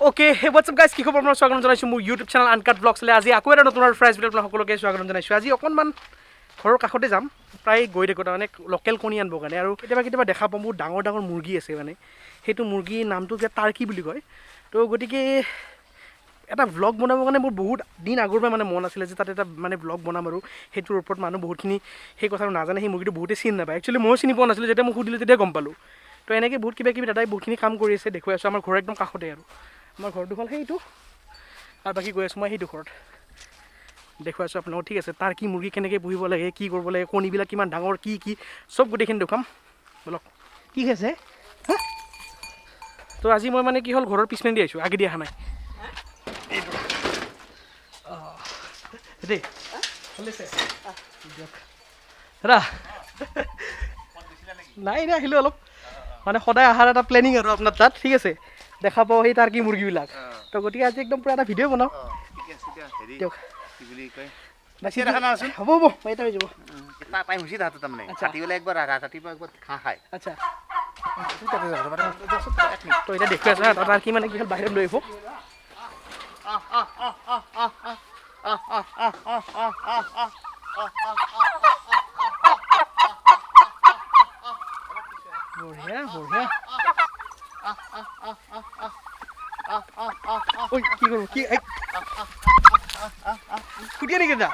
Okay, hey, what's up guys? কি খবৰ আপোনাৰ? স্বাগতম জনাইছোঁ মোৰ ইউটিউব চেনেল আনকাট ব্লগছলৈ। আজি আকৌ এটা নতুন আৰু ফ্ৰেছ ভিডিঅ' আপোনাক সকলোকে স্বাগতম জনাইছোঁ। আজি অকণমান ঘৰৰ কাষতে যাম, প্ৰায় গৈ থাকোঁ তাৰমানে লোকেল কণী আনিবৰ কাৰণে। আৰু কেতিয়াবা কেতিয়াবা দেখা পাওঁ বহুত ডাঙৰ ডাঙৰ মুৰ্গী আছে, মানে সেইটো মুৰ্গীৰ নামটো যে টাৰ্কি বুলি কয়। তো গতিকে এটা ভ্লগ বনাবৰ কাৰণে মোৰ বহুত দিন আগৰ পৰা মানে মন আছিলে যে তাত এটা মানে ভ্লগ বনাম আৰু সেইটোৰ ওপৰত মানুহ বহুতখিনি সেই কথাটো নাজানে, সেই মুৰ্গীটো বহুতেই চিনি নাপায়। একচুৱেলি ময়ো চিনি পোৱা নাছিলোঁ, যেতিয়া মোক সুধিলোঁ তেতিয়া গম পালোঁ। তো এনেকৈ বহুত কিবা কিবি দাদাই বহুতখিনি কাম কৰি আছে, দেখুৱাই আছোঁ। আমাৰ ঘৰৰ একদম কাষতে আৰু আমাৰ ঘৰটো হ'ল সেইটো, আৰু বাকী গৈ আছোঁ মই সেইটো ঘৰত দেখুৱাই আছোঁ আপোনালোকক। ঠিক আছে, তাৰ কি মুৰ্গী কেনেকৈ পুহিব লাগে, কি কৰিব লাগে, কণীবিলাক কিমান ডাঙৰ, কি কি চব গোটেইখিনি দেখুৱাম। বলক, কি খাইছে? তো আজি মই মানে কি হ'ল, ঘৰৰ পিছপিনে দি আহিছোঁ, আগেদি অহা নাই দেই। দাদা নাই নাই, আহিলোঁ অলপ মানে সদায় অহাৰ এটা প্লেনিং আৰু আপোনাৰ তাত। ঠিক আছে, দেখা পাওঁ সেই তাৰ কি মুৰ্গীবিলাক। তো গতিকে আজি একদম পূৰা এটা ভিডিঅ' বনাওঁ দিয়ক। হ'ব হ'ব, এটা হৈ যাব। আচ্ছা, তো এতিয়া দেখুৱাই আছোঁ হা, তাৰ কি মানে কি হ'ল, বাহিৰত লৈ আহিব। বঢ়িয়া বঢ়িয়া। ঐ কি কৰোঁ, কি ফুটিয়ে নেকি দাদা?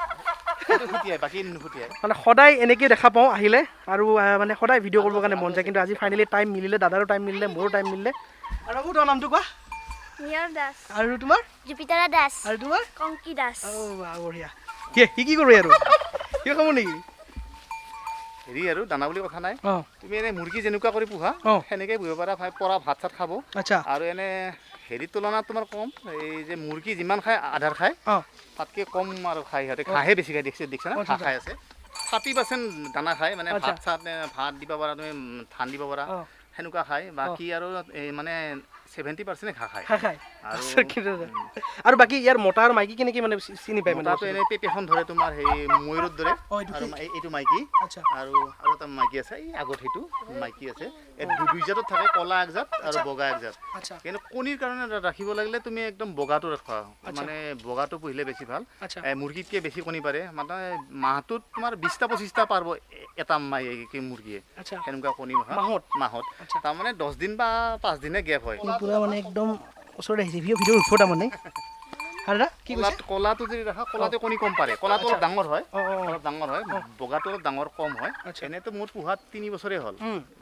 মানে সদায় এনেকৈ দেখা পাওঁ আহিলে আৰু মানে সদায় ভিডিঅ' কৰিবৰ কাৰণে মন যায়, কিন্তু আজি ফাইনেলি টাইম মিলিলে, দাদাৰো টাইম মিলিলে, মোৰো টাইম মিলিলে। আৰু বাবু, তোমাৰ নামটো কোৱা? দাস। আৰু তোমাৰ? জুপিতাৰা দাস। আৰু তোমাৰ? কংকি দাস। অ' বঢ়িয়া। কি সি কি কৰে আৰু কিয় খাব নেকি? হেৰি আৰু দানা বুলি কথা নাই, তুমি এনে মুৰ্গী যেনেকুৱা কৰি পোহা সেনেকৈ পুহিব পাৰা, পৰা ভাত চাত খাব। আচ্ছা। আৰু এনে হেৰিৰ তুলনাত তোমাৰ কম, এই যে মুৰ্গী যিমান খায় আধাৰ খায় তাতকৈ কম আৰু খায় সিহঁতে, ঘাঁহে বেছি খায়। দেখিছে দেখিছে না, ঘাঁহ খাই আছে। 30% দানা খায়, মানে ভাত চাত ভাত দিব পাৰা তুমি, ধান দিব পাৰা, সেনেকুৱা খায়। বাকী আৰু এই মানে 70% ঘাঁহ খায়। আৰু বাকী ইয়াৰ মতা আৰু মাইকী কেনেকৈ মানে চিনি পায়? মতাটো এনে পেপেখন ধৰে তোমাৰ সেই ময়ূৰৰ দৰে, আৰু এইটো মাইকী। আৰু আৰু এটা মাইকী আছে এই আগত, সেইটো মাইকী আছে। এই দুই জাতত থাকে, ক'লা এক জাত আৰু বগা এক জাত। কিন্তু কণীৰ কাৰণে ৰাখিব লাগিলে তুমি একদম বগাটো ৰাখা, মানে বগাটো পুহিলে বেছি ভাল। মুৰ্গীতকৈ বেছি কণী পাৰে, মানে মাহটোত তোমাৰ 20টা 25টা পাৰিব এটা মাইকী মুৰ্গীয়ে, সেনেকুৱা কণী মাহত মাহত। তাৰমানে 10 দিন বা 5 দিনে গেপ হয়। পুৰা মানে একদম ওচৰত আহিছে, ভিডিঅ' উঠব তাৰমানে। কি ক'লাটো যদি ৰাখা, ক'লাটো কণী কম পাৰে, ক'লাটো অলপ ডাঙৰ হয়, অলপ ডাঙৰ হয়, বগাটো অলপ ডাঙৰ কম হয়। এনেইতো মোৰ পোহাত 3 বছৰে হ'ল,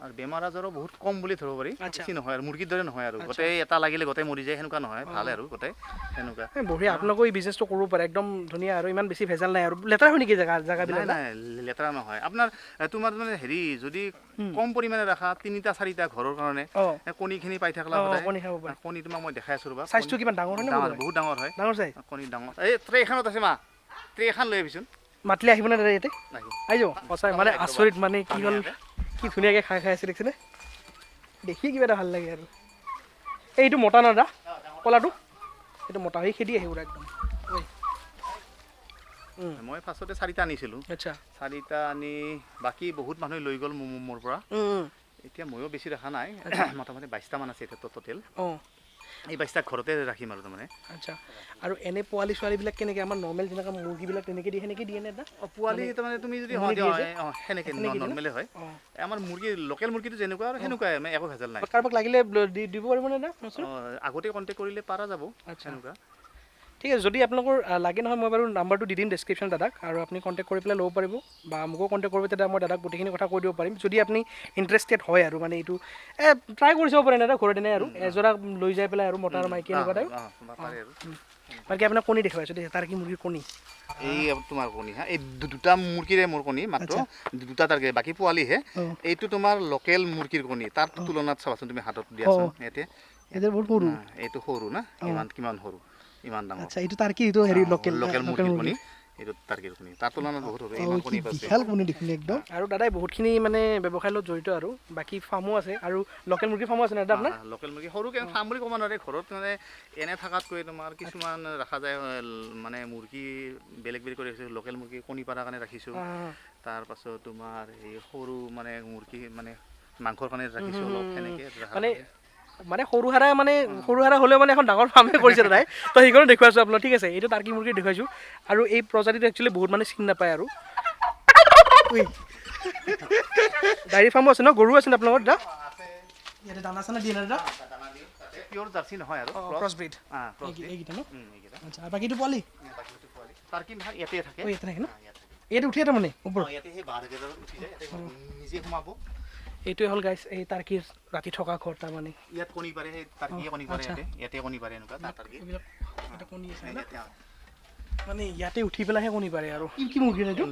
আৰু বেমাৰ আজাৰো বহুত কম বুলি ধৰিব পাৰি, বেছি নহয় আৰু মুৰ্গীৰ দৰে নহয় আৰু গোটেই এটা লাগিলে গোটেই মৰি যায় সেনেকুৱা নহয়, ভাল আৰু গোটেই সেনেকুৱা। বঢ়িয়া, আপোনালোকে এই বিজনেছটো কৰিব পাৰে, একদম ধুনীয়া আৰু ইমান বেছি ভেজাল নাই। আৰু লেতেৰা হয় নেকি জেগা জেগাবিলাক? নাই, লেতেৰা নহয় আপোনাৰ। তোমাৰ মানে হেৰি যদি কম পৰিমাণে ৰাখা, 3টা 4টা ঘৰৰ কাৰণে কণীখিনি পাই থাকলা সদায়। কণী তোমাক মই দেখাই আছোঁ ৰ'বা। চাইজটো কিমান ডাঙৰ হয়? বহুত ডাঙৰ হয়, ডাঙৰ চাইজ কণী ডাঙৰ। এই ট্ৰেখনত আছে মা, ট্ৰেখন লৈ আহিবিচোন। মাতিলে আহিব নে দাদা? ইয়াতে আহি যাব। সঁচাই মানে আচৰিত, মানে কি হ'ল, কি ধুনীয়াকৈ খাই খাই আছে দেখিছেনে? দেখি কিবা এটা ভাল লাগে আৰু। এইটো মতা না দাদা, ক'লাটো? এইটো মতা, সেই খেদি আহিব একদম। মই ফাৰ্ষ্টতে 4টা আনিছিলোঁ। আচ্ছা। 4টা আনি বাকী বহুত মানুহে লৈ গ'ল মোৰ পৰা। এতিয়া ময়ো বেছি ৰখা নাই, মোটামুটি 22টামান আছে এতিয়া টোটেল। এই 22টা ঘৰতে ৰাখিম আৰু তাৰমানে। আচ্ছা, আৰু এনে পোৱালি ছোৱালীবিলাক কেনেকৈ, আমাৰ নৰ্মেল যেনেকৈ মুৰ্গীবিলাক তেনেকৈ দিয়ে, সেনেকৈ দিয়ে নে দাদা? পোৱালি তাৰমানে তুমি যদি সেনেকৈ নৰ্মেলে হয়। আমাৰ মুৰ্গী লোকেল মুৰ্গীটো যেনেকুৱা আৰু সেনেকুৱাই, মানে একো ভেজাল নাই। কাৰোবাক লাগিলে দিব পাৰিবনে দাদা? আগতে কণ্টেক্ট কৰিলে পৰা যাব। সেনেকুৱা। ঠিক আছে, যদি আপোনালোকৰ লাগে নহয়, মই বাৰু নাম্বাৰটো দি দিম ডেছক্ৰিপশ্যন দাদাক, আৰু আপুনি কণ্টেক্ট কৰি পেলাই ল'ব পাৰিব, বা মোকো কণ্টেক্ট কৰিব, তেতিয়া মই দাদাক গোটেইখিনি কথা কৈ দিব পাৰিম। যদি আপুনি ইণ্টাৰেষ্টেড হয় আৰু মানে এইটো ট্ৰাই কৰি চাব পাৰে দাদা ঘৰত এনে আৰু এযোৰা লৈ যাই পেলাই আৰু মতা আৰু মাইকী এনেকুৱা টাইপ। বাকী আপোনাক কণী দেখুৱাই আছোঁ দেই, তাৰ কি মুৰ্গীৰ কণী। এই তোমাৰ কণী, হা, এই দুটা মুৰ্গীৰে মোৰ কণী, মাত্ৰ দুটা তাৰ, বাকী পোৱালিহে। এইটো তোমাৰ লোকেল মুৰ্গীৰ কণী, তাৰ তুলনাত চাবাচোন তুমি, হাতত দিয়াচোন ইয়াতে। এইটো সৰু না, কিমান কিমান সৰু, ইমান ডাঙৰ। আচ্ছা, এইটো তাৰ কি, এইটো হেৰি লোকেল লোকেল মুৰ্গীৰ কণী। এইটো টাৰ্গেট কণী, তাৰ তুলনাত বহুত সৰু, ইমান কণী পাইছে। বিশাল কণী দেখিলে একদম। আৰু দাদাই বহুতখিনি মানে ব্যৱসায়ৰ লগত জড়িত, আৰু বাকী ফাৰ্মো আছে, আৰু লোকেল মুৰ্গী ফাৰ্মো আছে না দাদা আপোনাৰ? লোকেল মুৰ্গী সৰুকৈ ফাৰ্ম বুলি ক'ব নোৱাৰি, ঘৰত মানে এনে থকাতকৈ তোমাৰ কিছুমান ৰখা যায়, মানে মুৰ্গী বেলেগ বেলেগ কৰি ৰাখিছোঁ। লোকেল মুৰ্গী কণী পাৰাৰ কাৰণে ৰাখিছোঁ, তাৰপাছত তোমাৰ এই সৰু মানে মুৰ্গী মানে মাংসৰ কাৰণে ৰাখিছোঁ অলপ, সেনেকৈ মানে মানে সৰু হাৰা, মানে সৰু হাৰা হ'লেও মানে এখন ডাঙৰ ফাৰ্মে কৰিছে দাদাই। তো সেইকাৰণে দেখুৱাইছোঁ আপোনাক, ঠিক আছে। এইটো টাৰ্কি মুৰ্গী দেখুৱাইছোঁ। আৰু এই প্ৰজাতিটো একচুৱেলি বহুত মানে চিনি নাপায়। আৰু ডায়েৰী ফাৰ্মো আছে ন, গৰু আছে ন আপোনালোকৰ দাদা? ইয়াতে দানা চানা দিয়ে না দাদা? পিয়ৰ জাৰ্চি নহয় আৰু ক্ৰছ ব্ৰীড এইকেইটা ন? আচ্ছা, বাকীটো পোৱালি? টাৰ্কি ইয়াতে থাকে। ইয়াতে থাকে ন? ইয়াতে উঠি এটা মানে ওপৰত ইয়াতে সেই বাঁহ উঠি যায়, ইয়াতে নিজে সোমাব। এইটোৱে হ'ল গাইছ এই টাৰ্কিৰ ৰাতি থকা ঘৰ। তাৰমানে ইয়াত কণী পাৰে, সেই টাৰ্কিয়ে কণী পাৰে, ইয়াতে কণী পাৰে এনেকুৱা টাৰ্কি। এইবিলাক এটা কণী আছে ন, মানে ইয়াতে উঠি পেলাইহে কণী পাৰে। আৰু কি মুৰ্গী এইটো?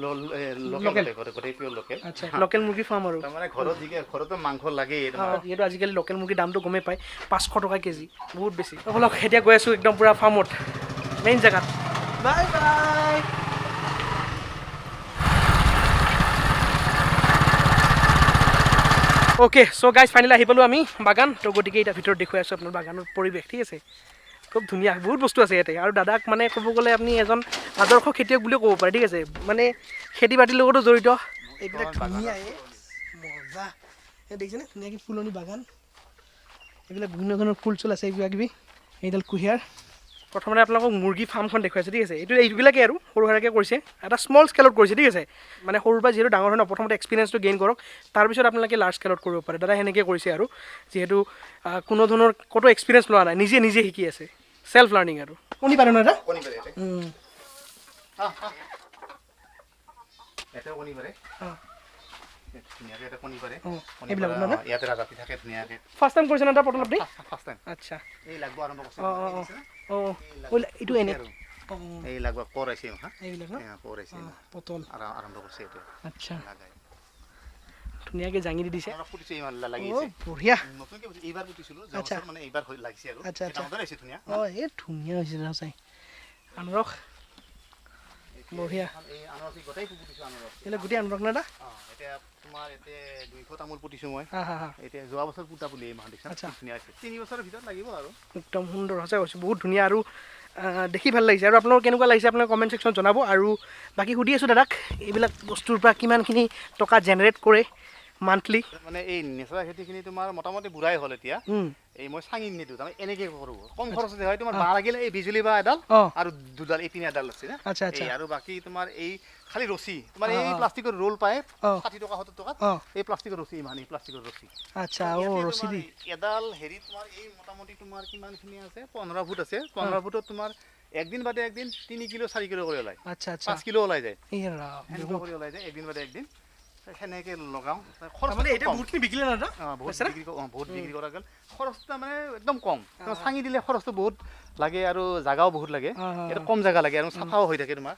লোকেল, গোটেই পিয়ৰ লোকেল। আচ্ছা, লোকেল মুৰ্গী ফাৰ্ম। আৰু তাৰমানে ঘৰত যিকে ঘৰতো মাংস লাগেই। যিহেতু আজিকালি লোকেল মুৰ্গীৰ দামটো গমেই পায়, 500 টকা কেজি, বহুত বেছি। ব'লক এতিয়া গৈ আছোঁ একদম পূৰা ফাৰ্মত, মেইন জেগাত। Bye bye. Okay, so guys finally আহি পালোঁ আমি বাগান। তো গতিকে এতিয়া ভিতৰত দেখুৱাই আছোঁ আপোনাৰ বাগানৰ পৰিৱেশ, ঠিক আছে। খুব ধুনীয়া, বহুত বস্তু আছে ইয়াতে। আৰু দাদাক মানে ক'ব গ'লে আপুনি এজন আদৰ্শ খেতিয়ক বুলিও ক'ব পাৰে, ঠিক আছে। মানে খেতি বাতিৰ লগতো জড়িত। এইবিলাক ধুনীয়া, মজা। দেখিছেনে ধুনীয়াকৈ ফুলনি বাগান, এইবিলাক বিভিন্ন ধৰণৰ ফুল চুল আছে, কিবা কিবি। এইডাল কুঁহিয়াৰ। প্ৰথমতে আপোনালোকক মুৰ্গী ফাৰ্মখন দেখুৱাইছে, ঠিক আছে। এইটো এইবিলাকেই আৰু সৰু সুৰাকৈ কৰিছে, এটা স্মল স্কেলত কৰিছে, ঠিক আছে। মানে সৰুৰ পৰা যিহেতু ডাঙৰ হয় ন, প্ৰথমতে এক্সপিৰিয়েঞ্চটো গেইন কৰক, তাৰপিছত আপোনালোকে লাৰ্জ স্কেলত কৰিব পাৰে। দাদা সেনেকৈ কৰিছে। আৰু যিহেতু কোনো ধৰণৰ ক'তো এক্সপিৰিয়েঞ্চ লোৱা নাই, নিজে নিজে শিকি আছে, চেল্ফ লাৰ্ণিং। আৰু কণী পাৰে ন দাদা? ফাৰ্ষ্ট টাইম কৰিছে ন দাদা পটল আপুনি? আচ্ছা, অঁ, এইটো এনে এই লাগবা কৰ আইছে হা, এইবিলাক ন কৰ আইছে পটল আৰম্ভ কৰিছে এইটো। আচ্ছা, ধুনীয়াকৈ জাঙি দি দিছে। ফুটিছে, ইমান লাগি আছে, বঢ়িয়া। নতুনকৈ এইবাৰ পুতিছিলো, মানে এইবাৰ লাগিছে আৰু। আচ্ছা আচ্ছা, ধুনীয়া। অঁ, এই ধুনীয়া হৈছে সঁচাই। আনাৰস বঢ়িয়া। এই আনাৰস গোটেই পুতিছো, আনাৰস এইবিলাক গোটেই আনাৰস না দাদা? এতিয়া তোমাৰ ইয়াতে 200 তামোল পুতিছো মই। এতিয়া যোৱা বছৰ পুতা পুলি এই মাহ দেখিছা, ধুনীয়া হৈছে। 3 বছৰৰ ভিতৰত লাগিব আৰু। একদম সুন্দৰ, সঁচাই কৈছোঁ, বহুত ধুনীয়া। আৰু দেখি ভাল লাগিছে। আৰু আপোনালোকৰ কেনেকুৱা লাগিছে আপোনালোকে কমেণ্ট ছেকশ্যনত জনাব। আৰু বাকী সুধি আছোঁ দাদাক, এইবিলাক বস্তুৰ পৰা কিমানখিনি টকা জেনেৰেট কৰে মান্থলি? মানে এই নেচাৰা খেতিখিনি তোমাৰ মোটামুটি বুঢ়াই হ'ল এতিয়া। এই মই চাঙি নিদিওঁ, তাৰমানে এনেকৈ কৰোঁ, কম খৰচতে হয়। তোমাৰ বাঁহ লাগিলে এই বিজুলী বাঁহ এডাল আৰু দুডাল, এই তিনি এডাল আছে না। এই আৰু বাকী তোমাৰ এই খালি ৰছী, তোমাৰ এই প্লাষ্টিকৰ ৰোল পায় 60 টকা 70 টকাত, এই প্লাষ্টিকৰ ৰছী, ইমান এই প্লাষ্টিকৰ ৰছী। আচ্ছা, অ ৰছী দি এডাল হেৰি তোমাৰ এই মোটামুটি তোমাৰ কিমানখিনি আছে, 15 ফুট আছে। 15 ফুটত তোমাৰ একদিন বাদে একদিন 3 কিলো 4 কিলো কৰি ওলায়। আচ্ছা আচ্ছা, 5 কিলো ওলাই যায়, সেনেকুৱা কৰি ওলাই যায় একদিন বাদে একদিন। সেনেকৈ লগাওঁ। খৰচ বহুত বিক্ৰী কৰা গ'ল, খৰচটো মানে একদম কম। চাঙি দিলে খৰচটো বহুত লাগে আৰু জাগাও বহুত লাগে, এইটো কম জাগা লাগে আৰু চাফাও হৈ থাকে তোমাৰ।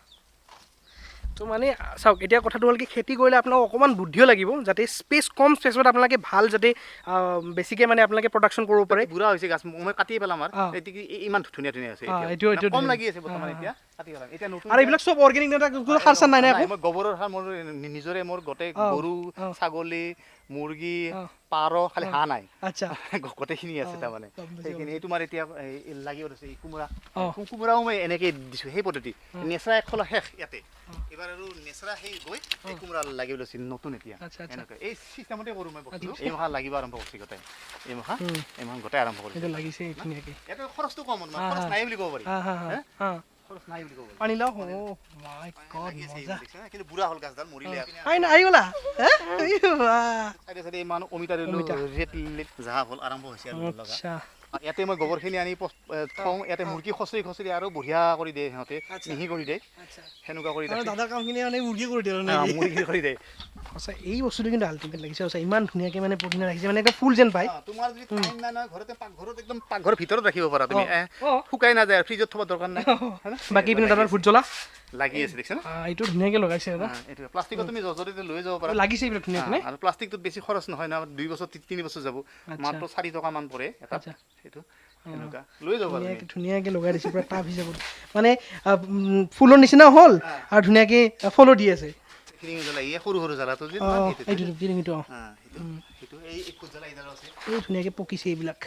তো মানে চাওক, এতিয়া কথাটো হ'ল কি, খেতি কৰিলে আপোনাক অকণমান বুদ্ধিও লাগিব, যাতে স্পেচ কম স্পেচত আপোনালোকে ভাল, যাতে বেছিকৈ মানে আপোনালোকে প্ৰডাকশ্যন কৰিব পাৰে। বুঢ়া হৈছে গাছ, মই কাটিয়ে পেলাম আৰু ইমান ধুনীয়া ধুনীয়া হৈছে, কম লাগি আছে বৰ্তমান, এতিয়া কাটি পেলাম। এতিয়া নতুন আৰু এইবিলাক চব অৰ্গেনিক, সাৰ চাৰ নাই? মই গোবৰৰ সাৰ, মোৰ নিজৰে, মোৰ গোটেই গৰু ছাগলী মুৰ্গী পাৰ, খালি হাঁহ নাই। আচ্ছা, গোটেইখিনি আছে তাৰমানে সেইখিনি। এই তোমাৰ এতিয়া লাগি আছে এই কোমোৰা, কোমোৰাও মই এনেকৈ দিছোঁ সেই পদ্ধতি। নেচৰা একফালে শেষ ইয়াতে, এইবাৰ আৰু নেচৰা সেই গৈ এই কোমোৰা লাগিব লৈছে নতুন এতিয়া। এনেকৈ এই চিষ্টেমতে কৰোঁ মই বস্তু। এই মাহ লাগিব আৰম্ভ কৰিছে গোটেই, এই মাহ এই মাহ গোটেই আৰম্ভ কৰিছে, লাগিছে ধুনীয়াকৈ। ইয়াতে খৰচটো কম, খৰচ নাই বুলি ক'ব পাৰি, খৰচ নাই বুলি ক'ব পাৰি। পানী লাও, অ' মাই গড, মজা। কিন্তু বুঢ়া হ'ল গাছডাল, মৰিলে। আই না আহি গ'লা। চাইডে চাইডে ইমান অমিতা দিলোঁ, ৰেট জাহা হ'ল, আৰম্ভ হৈছে আৰু লগা। ইয়াতে মই গোবৰখিনি আনি থওঁ, ইয়াতে মুৰ্গী খচৰি খচৰি আৰু বঢ়িয়া কৰি দিয়ে সিহঁতে, মিহি কৰি দিয়ে, সেনেকুৱা কৰি দিয়ে। দাদাৰ কামখিনি মানে মুৰ্গী কৰি দিয়ে, মুৰ্গী কৰি দিয়ে। সঁচা এই বস্তুটো কিন্তু আল্টিমেট লাগিছে সঁচা, ইমান ধুনীয়াকৈ মানে পদিনা ৰাখিছে, মানে একদম ফুল যেন পায়। তোমাৰ যদি টাইম নাই নহয়, ঘৰতে পাকঘৰত একদম পাকঘৰৰ ভিতৰত ৰাখিব পাৰা তুমি, শুকাই নাযায়, ফ্ৰিজত থ'ব দৰকাৰ নাই। বাকী পিনে দাদাৰ ভোট জ্বলা লাগি আছে, দেখিছা না? এইটো ধুনীয়াকৈ লগাইছে দাদা। এইটো প্লাষ্টিকত তুমি য'তে লৈ যাব পাৰা, লাগিছে এইবিলাক ধুনীয়াকৈ। আৰু প্লাষ্টিকটোত বেছি খৰচ নহয় না, 2 বছৰ 3 বছৰ যাব, মাত্ৰ 4 টকামান পৰে এটা। সেইটো এনেকুৱা লৈ যাব পাৰা, ধুনীয়াকৈ লগাই দিছে পুৰা টাব হিচাপত, মানে ফুলৰ নিচিনা হ'ল আৰু ধুনীয়াকৈ ফলো দি আছে। সৰু সৰু জ্বালাটো যে এইটো ফিৰিঙিটো, সেইটো এই ভোট জ্বালা এইডালো আছে, এই ধুনীয়াকৈ পকিছে এইবিলাক।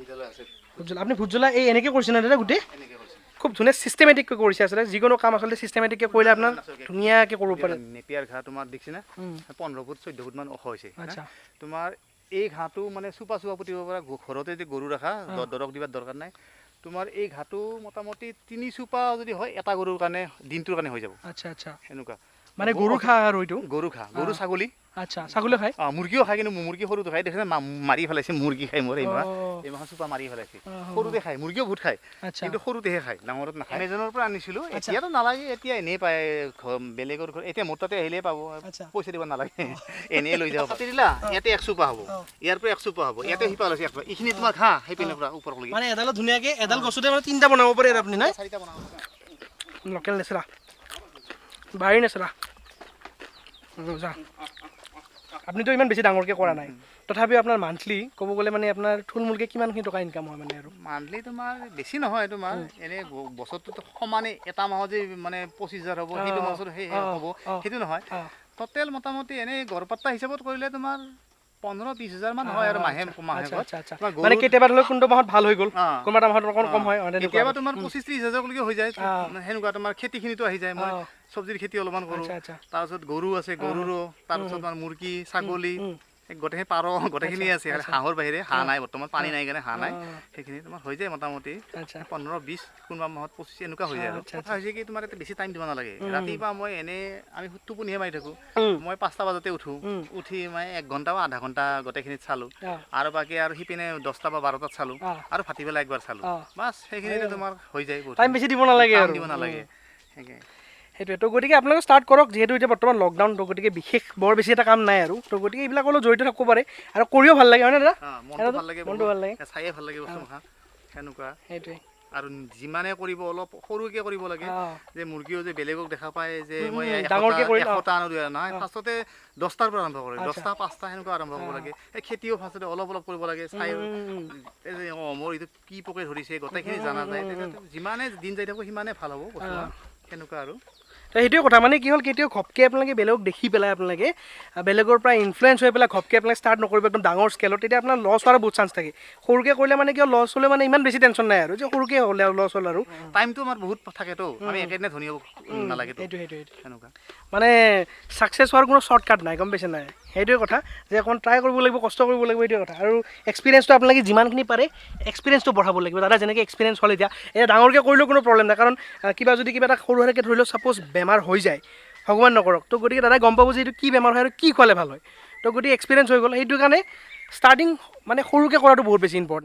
এইডালো আছে ভোট জ্বলা। আপুনি ভোট জ্বলা এই এনেকৈ কৰিছে না দাদা? গোটেই খুব ধুনীয়া চিষ্টেমেটিককৈ কৰিছে। আচলতে যিকোনো কাম আচলতে চিষ্টেমেটিককৈ কৰিলে আপোনাৰ ধুনীয়াকৈ কৰিব পাৰে। নেপিয়াৰ ঘাঁহ তোমাৰ দেখিছে না, 15 ফুট 14 ফুটমান ওখ হৈছে। আচ্ছা, তোমাৰ এই ঘাঁহটো মানে চুপা চুপা পুতিব পৰা, ঘৰতে যদি গৰু ৰাখা, দৰৱ দিবাৰ দৰকাৰ নাই। তোমাৰ এই ঘাঁহটো মোটামুটি 3 চুপা যদি হয় এটা গৰুৰ কাৰণে দিনটোৰ কাৰণে হৈ যাব। আচ্ছা আচ্ছা, সেনেকুৱা। মানে গৰু ঘাঁহ আৰু এইটো গৰু ঘাঁহ, গৰু ছাগলী। আচ্ছা, ছাগলী খায়? অঁ, মুৰ্গীও খায়, কিন্তু মুৰ্গী সৰুতে খায়। দেখিছে মাৰি পেলাইছে মুৰ্গী খাই মোৰ এই মাহ চুপা মাৰি পেলাইছে। সৰুতে খায়, মুৰ্গীও বহুত খায়, কিন্তু সৰুতেহে খায়, ডাঙৰত নাখায়। এমেজনৰ পৰা আনিছিলোঁ, এতিয়াতো নালাগে, এতিয়া এনেই পায় বেলেগৰ ঘৰ, এতিয়া মোৰ তাতে আহিলেই পাব, পইচা দিব নালাগে, এনেই লৈ যাব। কাটি দিলা, ইয়াতে এক চুপা হ'ব, ইয়াৰ পৰা এক চুপা হ'ব, ইয়াতে শিপা লৈছে এক চুপা, এইখিনি তোমাৰ ঘাঁহ সেইপিনৰ পৰা ওপৰলৈকে। মানে এডালত ধুনীয়াকৈ এডাল গছতে মানে 3টা বনাব পাৰে আৰু আপুনি নাই? 4টা বনাব। লোকেল নেচেৰা, বাৰী নেচেৰা। যা, আপুনিতো ইমান বেছি ডাঙৰকৈ কৰা নাই, তথাপিও আপোনাৰ মান্থলি ক'ব গ'লে মানে আপোনাৰ থুলমূলকৈ কিমানখিনি টকা ইনকাম হয় মানে? আৰু মান্থলি তোমাৰ বেছি নহয়, তোমাৰ এনেই বছৰটোতো সমানে এটা মাহত যে মানে 25,000 হ'ব, সেইটো মাহত সেই হ'ব সেইটো নহয়। টোটেল মোটামুটি এনেই গড়পাত্তা হিচাপত কৰিলে তোমাৰ 15-20 হাজাৰ মান হয় আৰু মাহে মাহেকত। মানে কেতিয়াবা ধৰি লওক কোনটো মাহত ভাল হৈ গ'ল, কোনোবা এটা মাহত অকণ কম হয়, কেতিয়াবা তোমাৰ 25-30 হাজাৰলৈকে হৈ যায়। সেনেকুৱা তোমাৰ খেতিখিনিতো আহি যায়। মই চব্জিৰ খেতি অলপমান কৰোঁ, তাৰপিছত গৰু আছে, গৰুৰো, তাৰপিছত তোমাৰ মুৰ্গী, ছাগলী, গোটেইখিনি পাৰ গোটেইখিনি আছে। হাঁহৰ বাহিৰে হাঁহ নাই বৰ্তমান, পানী নাই কাৰণে হাঁহ নাই। সেইখিনি তোমাৰ হৈ যায় মোটামুটি 15-20, কোনোবা মাহত 25 এনেকুৱা হৈ যায়। আৰু কথা হৈছে কি তোমাৰ ইয়াতে বেছি টাইম দিব নালাগে। ৰাতিপুৱা মই এনেই আমি টোপনিহে মাৰি থাকোঁ, মই 5টা বজাতে উঠোঁ, উঠি মই 1 ঘণ্টা বা আধা ঘণ্টা গোটেইখিনিত চালোঁ, আৰু বাকী আৰু সিপিনে 10টা বা 12টাত চালোঁ, আৰু ভাটিবেলা একবাৰ চালোঁ, বাছ সেইখিনিতে তোমাৰ হৈ যায়। টাইম বেছি দিব নালাগে, আৰু দিব নালাগে। সেইটোৱে তো। গতিকে আপোনালোকে ষ্টাৰ্ট কৰক, যিহেতু এতিয়া বৰ্তমান লকডাউন, তো গতিকে বিশেষ বৰ বেছি এটা কাম নাই আৰু, তো গতিকে এইবিলাকৰ লগত জড়িত থাকিব পাৰে আৰু কৰিও ভাল লাগে, হয়নে দাদা? মনটো ভাল লাগে, মনটো ভাল লাগে, চায়ে ভাল লাগে বস্তু সেনেকুৱা। সেইটোৱে। আৰু যিমানে কৰিব অলপ সৰুকৈ কৰিব লাগে, যে মুৰ্গীও যে বেলেগক দেখা পায় যে মই 100টা আনো, নহয়, ফাৰ্ষ্টতে 10টাৰ পৰা আৰম্ভ কৰে, 10টা 5টা সেনেকুৱা আৰম্ভ কৰিব লাগে। এই খেতিও ফাৰ্ষ্টতে অলপ অলপ কৰিব লাগে, চাই অঁ মোৰ এইটো কি পোকে ধৰিছে গোটেইখিনি জনা যায়। তেতিয়া যিমানে দিন যাই থাকো সিমানে ভাল হ'ব বস্তু, সেনেকুৱা আৰু। তো সেইটোৱে কথা, মানে কি হ'ল, কেতিয়াও ঘপকৈ আপোনালোকে বেলেগক দেখি পেলাই আপোনালোকে বেলেগৰ পৰা ইনফ্লুৱেঞ্চ হৈ পেলাই ঘপকৈ আপোনালোকে ষ্টাৰ্ট নকৰিব একদম ডাঙৰ স্কেলত, তেতিয়া আপোনাৰ লছ হোৱাৰ বহুত চান্স থাকে। সৰুকৈ কৰিলে মানে কিয় লছ হ'লে মানে ইমান বেছি টেনশ্যন নাই আৰু, যে সৰুকৈ হ'লে আৰু লছ হ'ল আৰু টাইমটো আমাৰ বহুত থাকেতো, আমি একেদিনাই ধনী হ'ব নালাগে। সেইটো সেইটো সেইটো সেনেকুৱা মানে ছাকচেছ হোৱাৰ কোনো শ্বৰ্টকাট নাই, গম পাইছে নাই? সেইটোৱে কথা, যে অকণ ট্ৰাই কৰিব লাগিব, কষ্ট কৰিব লাগিব, সেইটোৱে কথা। আৰু এক্সপিৰিয়েঞ্চটো আপোনালোকে যিমানখিনি পাৰে এক্সপিৰিয়েঞ্চটো বঢ়াব লাগিব। দাদা যেনেকৈ এক্সপিৰিয়েঞ্চ হ'ল, এতিয়া ডাঙৰকৈ কৰিলেও কোনো প্ৰব্লেম নাই, কাৰণ কিবা যদি কিবা এটা সৰু সুৰাকৈ ধৰি লওক ছাপ'জ বেমাৰ হৈ যায়, ভগৱান নকৰক, তো গতিকে দাদাই গম পাব যে এইটো কি বেমাৰ হয় আৰু কি খোৱালে ভাল হয়। তো গতিকে এক্সপিৰিয়েঞ্চ হৈ গ'ল, সেইটো কাৰণে ষ্টাৰ্টিং মানে সৰুকৈ কৰাটো বহুত বেছি ইম্পৰ্টেণ্ট।